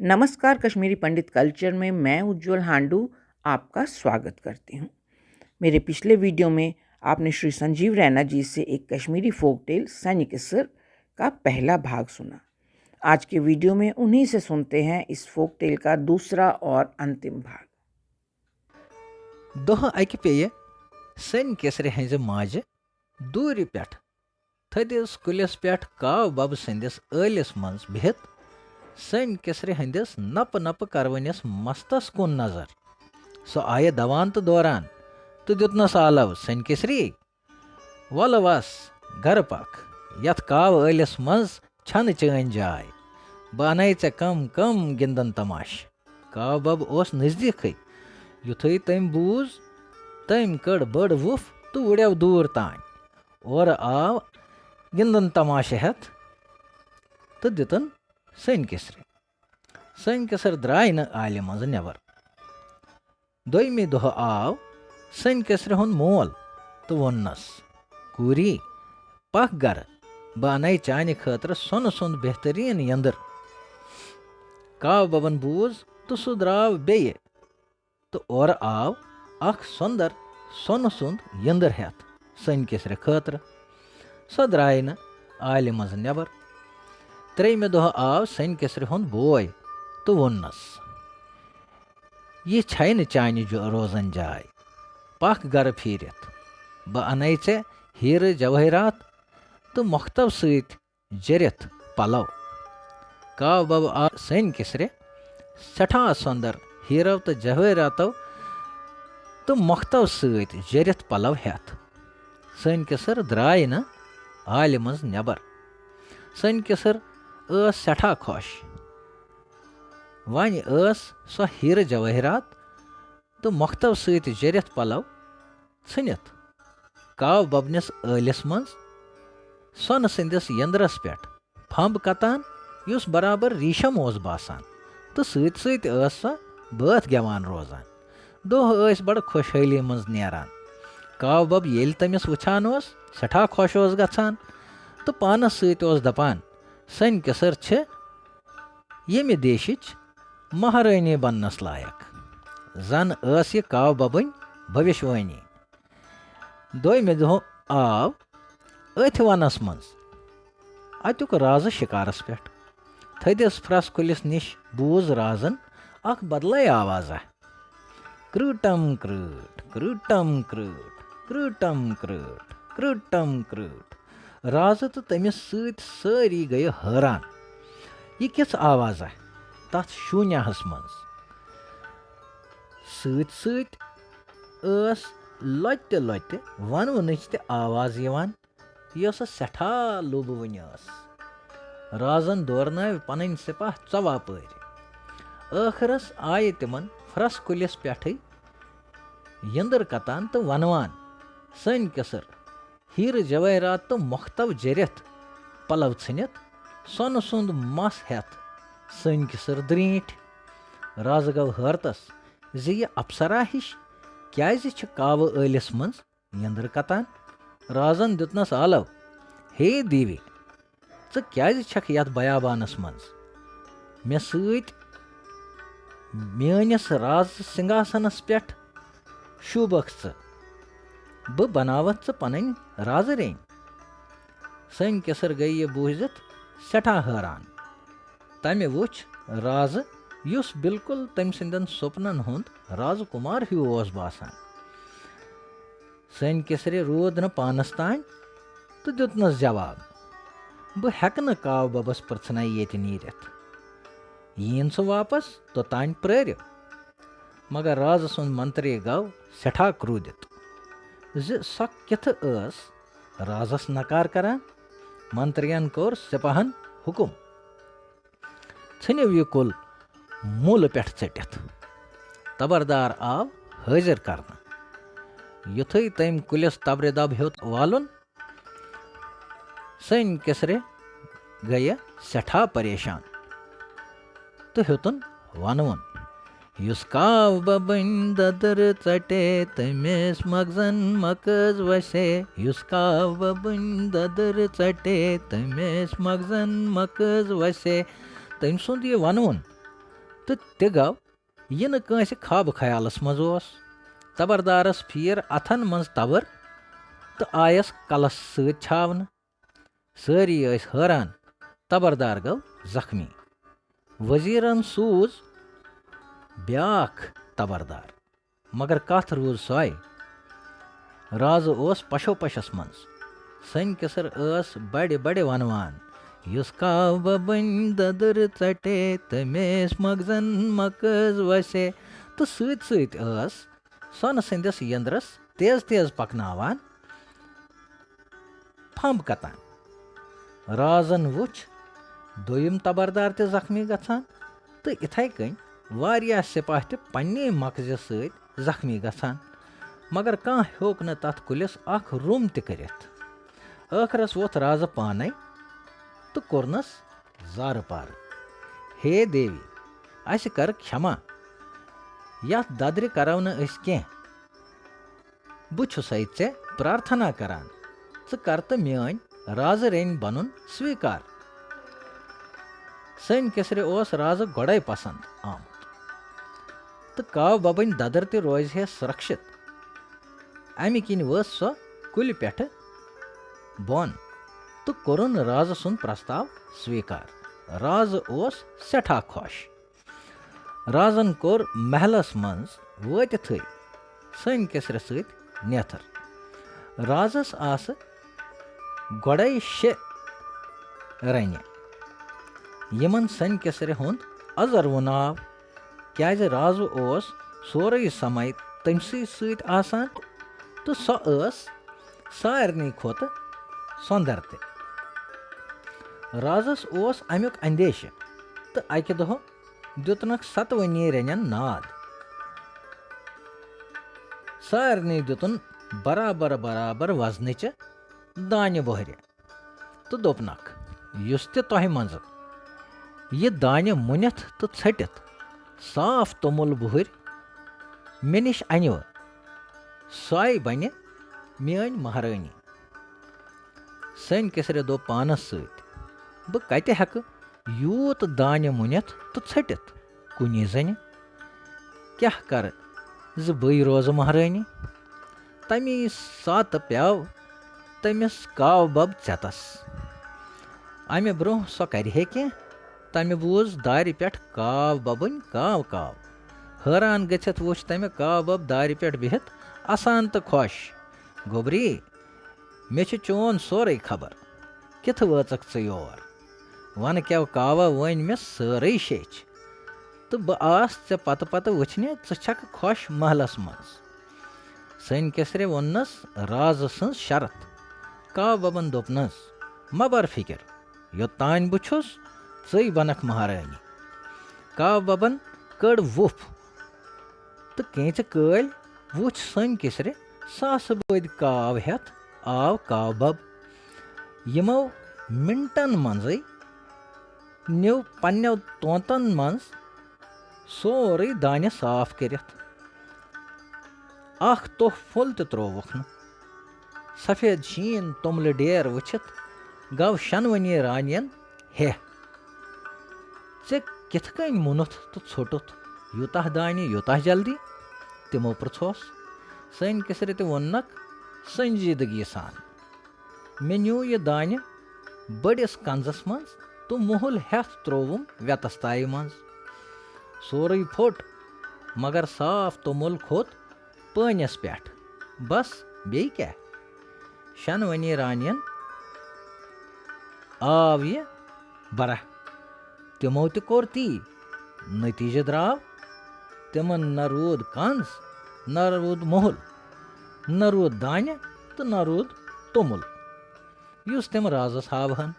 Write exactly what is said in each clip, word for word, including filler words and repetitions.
नमस्कार कश्मीरी पंडित कल्चर में मैं उज्जवल हांडू आपका स्वागत करती हूँ। मेरे पिछले वीडियो में आपने श्री संजीव रैना जी से एक कश्मीरी फोक टेल सैनिक किसर का पहला भाग सुना। आज के वीडियो में उन्हीं से सुनते हैं इस फोक टेल का दूसरा और अंतिम भाग। دۄہ اکہِ پیٚیہِ سینہِ کِسرِ ہٕنٛزِ ماجہِ دوٗرِ پٮ۪ٹھ تھٔدِس کُلِس پٮ۪ٹھ کاو بب سٕنٛدِس ٲلِس منٛز بِہِتھ سینہِ کِسرِ ہٕنٛدِس نپہٕ نپہٕ کروٕنِس مستس کُن نظر۔ سۄ آیہِ دوان تہٕ دوران تہٕ دیُتنس آلو، "سینہِ کِسری، وَلہٕ وَس، گَرٕ پَکھ، یَتھ کاوٕ ٲلِس منٛز چھَنہٕ چٲنۍ جاے۔ بہٕ اَنَے ژےٚ کَم کَم گِنٛدَن تماشہٕ۔" کاو بَب اوس نزدیٖکھٕے۔ یُتھُے تٔمۍ بوٗز، تٔمۍ کٔڑ بٔڑ وُپھ تہٕ وُڑیو دوٗر تام۔ اورٕ آو گِنٛدَن تماشہٕ ہٮ۪تھ تہٕ دِتُن سٔنۍ کِسرِ۔ سٔنۍ کِسٕر درٛاے نہٕ آلہِ منٛزٕ نٮ۪بر۔ دوٚیمہِ دۄہہٕ آو سٔنۍ کِسرِ ہُنٛد مول تہٕ ووٚننس، "کوٗری، پکھ گرٕ، بہٕ انَے چانہِ خٲطرٕ سۄنہٕ سُنٛد بہتریٖن یٔنٛدٕر۔" کاو ببن بوٗز تہٕ سُہ درٛاو بیٚیہِ، تہٕ اورٕ آو اکھ سۄندر سۄنہٕ سُنٛد یٔنٛدٕر ہٮ۪تھ سٔنۍ کِسرِ خٲطرٕ۔ سۄ درٛاے نہٕ آلہِ منٛزٕ نٮ۪بر۔ ترٛیٚیمہِ دۄہہٕ آو سٔنۍ کِسرِ ہُنٛد بوے تہٕ ووٚننس، "یہِ چھے نہٕ چانہِ جو-، روزن جاے۔ پکھ گرٕ پھیٖرِتھ۔ بہٕ انَے ژےٚ ہیٖرٕ جوٲہرات تہٕ مۄختو سۭتۍ جٔرِتھ پلو۔" کاو بب آو سٔنۍ کِسرِ سٮ۪ٹھاہ سۄندر ہیٖرو تہٕ جوٲہراتو تہٕ مۄختو سۭتۍ جٔرِتھ پلو ہٮ۪تھ۔ سٔنۍ کِسٕر درٛاے نہٕ آلہِ منٛز نٮ۪بر۔ سٔنۍ کِسٕر ٲس سٮ۪ٹھاہ خۄش۔ وۄنۍ ٲس سۄ ہیٖرٕ جوٲہرات تہٕ مۄختو سۭتۍ جٔرِتھ پلو ژھٕنِتھ کاو ببنِس ٲلِس منٛز سۄنہٕ سٕنٛدِس یٔنٛدرس پٮ۪ٹھ پھمب کتان، یُس برابر ریشم اوس باسان، تہٕ سۭتۍ سۭتۍ ٲس سۄ بٲتھ گٮ۪وان روزان۔ دۄہ ٲسۍ بڑٕ خۄشحٲلی منٛز نیران۔ کاو بب ییٚلہِ تٔمِس وٕچھان اوس، سٮ۪ٹھاہ خۄش اوس گژھان تہٕ پانس سۭتۍ اوس دپان، "سٔنۍ کِسٕر چھِ ییٚمہِ دیشِچ مہرٲنی بننس لایق۔" زن ٲس یہِ کاو ببٕنۍ بھوشوٲنی۔ دوٚیمہِ دۄہ آو أتھۍ ونس منٛز اتیُک رازٕ شکارس پٮ۪ٹھ۔ تھٔدِس پھرس کُلِس نِش بوٗز رازن اکھ بدلے آوازہ، "کرٛوٗٹم کرٛوٗٹ، کرٛوٗٹم کرٛوٗٹ، کرٛوٗٹم کرٛوٗٹ، کرٛوٗٹم کرٛوٗٹ۔" رازٕ تہٕ تٔمِس سۭتۍ سٲری گٔیہِ حٲران۔ یہِ کِژھ آوازہ تتھ شوٗنیاہس منٛز؟ سۭتۍ سۭتۍ ٲس لۄتہِ لۄتہِ ونوٕنٕچ تہِ آواز یِوان، یۄسہٕ سٮ۪ٹھاہ لوٗبوٕنۍ ٲس۔ رازن دورنٲوۍ پنٕنۍ سپاہ ژۄواہ پٲرۍ۔ ٲخرس آیہِ تِمن پھرس کُلِس پٮ۪ٹھٕے یٔنٛدٕر کتان تہٕ ونوان، "سٔنۍ کِسٕر، ہیٖرٕ جوٲہرات تہٕ مۄختو جٔرِتھ پلو ژھٕنِتھ، سۄنہٕ سُنٛد مس ہٮ۪تھ سٔنۍ کِسٕر درٛیٖنٛٹھۍ۔" رازٕ گوٚو حٲرتس زِ یہِ اپسرا ہِش کیازِ چھِ کاوٕ ٲلِس منٛز یٔنٛدٕر کتان؟ رازن دیُتنس آلو، "ہے دیوی، ژٕ کیازِ چھکھ یتھ بیابانس منٛز؟ مےٚ سۭتۍ میٲنِس راز سنگاسنس پٮ۪ٹھ شوٗبکھ ژٕ۔ بہٕ بناوتھ ژٕ پنٕنۍ رازٕ رینۍ۔" سٔنۍ کِسٕر گٔیہِ یہِ بوٗزِتھ سٮ۪ٹھاہ حٲران۔ تمہِ وُچھ رازٕ، یُس بالکل تٔمۍ سٕنٛدٮ۪ن سوپنن ہُنٛد راز کُمار ہیوٗ اوس باسان۔ سٔنۍ کِسرِ روٗد نہٕ پانس تام تہٕ دیُتنس جواب، "بہٕ ہٮ۪کہٕ نہٕ کاو ببس پرژھنے ییٚتہِ نیٖرِتھ۔ یِیِن سُہ واپس، توٚتام پرٛٲرِو۔" مگر رازٕ سُنٛد منتری گوٚو سٮ۪ٹھاہ کرٛوٗدِتھ زِ سۄ کِتھٕ ٲس رازس نکار کران۔ منترین کوٚر سپاہن حُکم، "ژھٕنِو یہِ کُل موٗلہٕ پٮ۪ٹھ ژٔٹِتھ۔" تبردار آو حٲضِر کرنہٕ۔ یُتھُے تٔمۍ کُلِس تبرِ دب ہیوٚت والُن، سٔنۍ کِسرِ گٔیہِ سٮ۪ٹھاہ پریشان تہٕ ہیوٚتُن ونوُن، "یُس کاو ببٕنۍ دٔدٕر ژٹے، تٔمِس مغزن مکٕز وسے۔ یُس کاو ببٕنۍ دٔدٕر ژٹے، تٔمِس مغزن مکٕز وسے۔" تٔمۍ سُنٛد یہِ ونوُن تہٕ تہِ گوٚو، یہِ نہٕ کٲنٛسہِ خوابہٕ خیالس منٛز اوس۔ تبردارس پھیر اتھن منٛز تبٕر تہٕ آیس کلس سۭتۍ چھاونہٕ۔ سٲری ٲسۍ حٲران، تبردار گوٚو زخمی۔ وزیرن سوٗز بیاکھ تبردار، مگر کتھ روٗز سۄے۔ رازٕ اوس پشو پشس منٛز۔ سٔنۍ کِسر ٲس بڑِ بڑِ ونوان، "یُس کاو ببٕنۍ دٔدٕر ژٹے، تٔمِس مغزن مکٕز وسے۔" تہٕ سۭتۍ سۭتۍ ٲس سۄنہٕ سٕنٛدِس یندرس تیز تیز پکناوان پھمب کتان۔ رازن وُچھ دوٚیِم تبردار تہِ زخمی گژھان تہٕ اِتھے کٔنۍ واریاہ سپاہ تہِ پننی مکزِ سۭتۍ زخمی گژھان، مگر کانٛہہ ہیوٚک نہٕ تتھ کُلِس اکھ رُم تہِ کٔرِتھ۔ ٲخرس ووٚتھ رازٕ پانے تہٕ کوٚرنس زارٕ پارٕ، "ہے دیوی، اسہِ کر کھٮ۪ما، یتھ ددرِ کرو نہٕ أسۍ کینٛہہ۔ بہٕ چھُسے ژےٚ پرارتھنا کران، ژٕ کر تہٕ میٲنۍ رازٕ رٔنۍ بنُن سویکار۔" سٔنۍ کِسرِ اوس رازٕ گۄڈے پسند آمُت، تہٕ کاو ببٕنۍ ددٕر تہِ روزِ ہے سُرکشت۔ امہِ کِنۍ ؤژھ سۄ کُلہِ پٮ۪ٹھٕ بۄن تہٕ کوٚرُن رازٕ سُنٛد پرستاو سویکار۔ رازٕ اوس سٮ۪ٹھاہ خۄش۔ رازن کوٚر محلس منٛز وٲتِتھٕے سٔنۍ کِسرِ سۭتۍ نیتھر۔ رازس آسہٕ گۄڈے شےٚ رنہِ، یِمن سٔنۍ کِسرِ ہُنٛد ازر وُناو، کیازِ رازٕ اوس سورُے سمے تٔمسٕے سۭتۍ آسان تہٕ سۄ ٲس سارنٕے کھۄتہٕ سۄندر تہِ۔ رازس اوس امیُک اندیشہِ تہٕ اکہِ دۄہ دیُتنکھ ستوٕنی رنٮ۪ن ناد۔ سارنٕے دیُتن برابر برابر وزنٕچہِ دانہِ بۄہرِ تہٕ دوٚپنکھ، "یُس تہِ تۄہہِ منٛزٕ یہِ دانہِ مُنِتھ تہٕ ژھٔٹِتھ صاف توٚمُل بُہٕرۍ مےٚ نِش انِوٕ، سۄے بنہِ میٲنۍ مہرٲنی۔" سٔنۍ کِسرِ دوٚپ پانس سۭتۍ، "بہٕ کتہِ ہٮ۪کہٕ یوٗت دانہِ مُنِتھ تہٕ ژھٔٹِتھ؟ کُنی زٔنہِ کیٛاہ کرٕ زِ بٕے روزٕ مہرٲنی؟" تمی ساتہٕ پیوٚو تٔمِس کاو بب ژٮ۪تس۔ امہِ برونٛہہ سۄ کرِ ہے کینٛہہ، تمہِ بوٗز دارِ پٮ۪ٹھ کاو ببٕنۍ کاو کاو۔ حٲران گٔژھِتھ وُچھ تمہِ کاو بب دارِ پٮ۪ٹھ بِہِتھ اسان تہٕ خۄش۔ "گوٚبری، مےٚ چھِ چون سورُے خبر۔ کِتھٕ وٲژٕکھ ژٕ یور؟ وَنہٕ کیٛاہ کاوا، وٲنۍ مےٚ سٲرٕے شیٚچھ۔ تہٕ بہٕ آس ژےٚ پتہٕ پتہٕ وُچھنہِ، ژٕ چھکھ خۄش محلس منٛز۔" سٔنۍ کِسرِ ووٚننس رازٕ سٕنٛز شرط۔ کاو ببن دوٚپنس، "مہ بر فِکر، یوٚتام بہٕ چھُس، ژٕے بنکھ مہارٲنی۔" کاو ببن کٔڑ وُپھ تہٕ کینژِ کٲلۍ وُچھ سٔنۍ کِسرِ ساسہٕ بٔدۍ کاو ہٮ۪تھ آو کاو بب۔ یِمو منٹن منٛزٕے نیوٗ پننٮ۪و تونتن منٛز سورُے دانہِ صاف کٔرِتھ۔ اکھ توٚپھ پھوٚل تہِ ترووُکھ نہٕ۔ سفید شیٖن توٚملہٕ ڈیر وٕچھِتھ گوٚو شنوٕنی رانین ہے۔ "ژےٚ کِتھ کٔنۍ مُنُتھ تہٕ ژھوٚٹُتھ یوٗتاہ دانہِ یوٗتاہ جلدی؟" تِمو پرٛژھوس۔ سٔنۍ کِسرِ تہِ ووٚننکھ سنجیدگی سان، "مےٚ نیوٗ یہِ دانہِ بٔڑِس کنزس منٛز تہٕ مُہُل ہٮ۪تھ ترووُم وٮ۪تس تایہِ منٛز۔ سورُے پھوٚٹ، مگر صاف توٚمُل کھوٚت پٲنِس پٮ۪ٹھ۔ بس، بیٚیہِ کیٛاہ؟" شنوٕنی رانین آو یہِ برہ۔ تِمو تہِ کوٚر تی۔ نتیجہٕ درٛاو، تِمن نہ روٗد کنز، نہ روٗد مُہُل، نہ روٗد دانہِ تہٕ نہ روٗد توٚمُل، یُس تِم رازس ہاوہن۔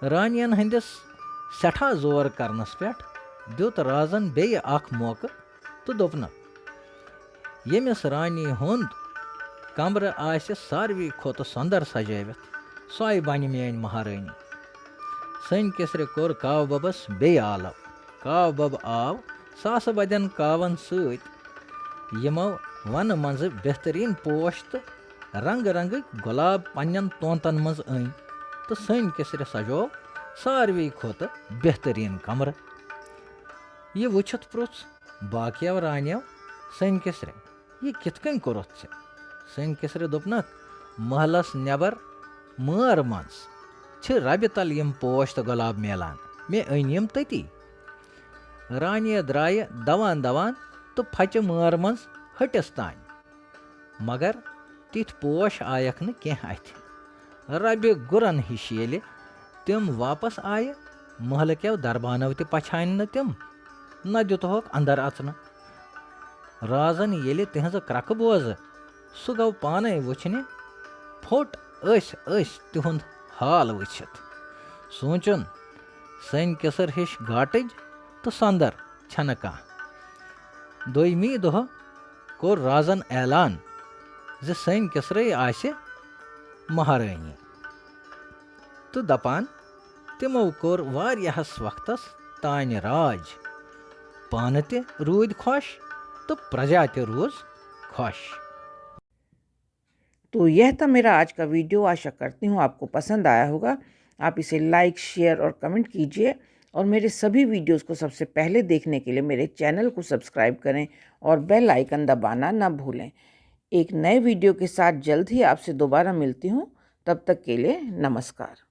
رانین ہٕنٛدِس سٮ۪ٹھاہ زور کرنس پٮ۪ٹھ دیُت رازن بیٚیہِ اکھ موقعہٕ تہٕ دوٚپنکھ، "ییٚمِس رانی ہُنٛد کمرٕ آسہِ ساروی کھۄتہٕ سۄندر سجٲوِتھ، سۄے بنہِ میٲنۍ مہارٲنی۔" سٔنۍ کِسرِ کوٚر کاو ببس بیٚیہِ آلو۔ کاو بب آو ساسہٕ بدٮ۪ن کاون سۭتۍ، یِمو ونہٕ منٛزٕ بہترین پوش تہٕ رنگ رنگٕکۍ گۄلاب پننٮ۪ن تونتن منٛز أنۍ، تہٕ سٔنۍ کِسرِ سجوو ساروی کھۄتہٕ بہترین کمرٕ۔ یہِ وٕچھِتھ پرُژھ باقیو رانیو سٔنۍ کِسرِ، "یہِ کِتھ کٔنۍ کوٚرُتھ ژےٚ؟" سٔنۍ کِسرِ دوٚپنَکھ، "محلَس نٮ۪بر مٲر منٛز چھِ ربہِ تل یِم پوش تہٕ گۄلاب میلان، مےٚ أنۍ یِم تٔتی۔" رانیہِ درٛایہِ دوان دوان تہٕ پھچہِ مٲر منٛز ہٹِس تانۍ۔ مگر تِتھۍ پوش آیکھ نہٕ کینٛہہ اَتھِ۔ ربہِ گُرن ہِش ییٚلہِ تِم واپس آیہِ، محلہٕ کٮ۪و دربانو تہِ پچھانۍ نہٕ تِم، نہ دِتہوکھ اندر اژنہٕ۔ رازن ییٚلہِ تِہنٛزٕ کرکہٕ بوزٕ، سُہ گوٚو پانے وٕچھنہِ، پھوٚٹ أسۍ أسۍ تِہُنٛد حال وٕچھِتھ۔ سونٛچُن، سٔنۍ کِسر ہِش گاٹٕج تہٕ سۄندر چھنہٕ کانٛہہ۔ دوٚیمہِ دۄہہٕ کوٚر رازن اعلان زِ سٔنۍ کِسرٕے آسہِ مہارٲنی۔ تہٕ دپان، تِمو کوٚر واریاہس وقتس تانۍ راج، پانہٕ تہِ روٗدۍ خۄش تہٕ پرجا تہِ روٗز خۄش۔ तो यह था मेरा आज का वीडियो। आशा करती हूँ आपको पसंद आया होगा। आप इसे लाइक, शेयर और कमेंट कीजिए और मेरे सभी वीडियोज़ को सबसे पहले देखने के लिए मेरे चैनल को सब्सक्राइब करें और बेल आइकन दबाना ना भूलें। एक नए वीडियो के साथ जल्द ही आपसे दोबारा मिलती हूँ। तब तक के लिए नमस्कार।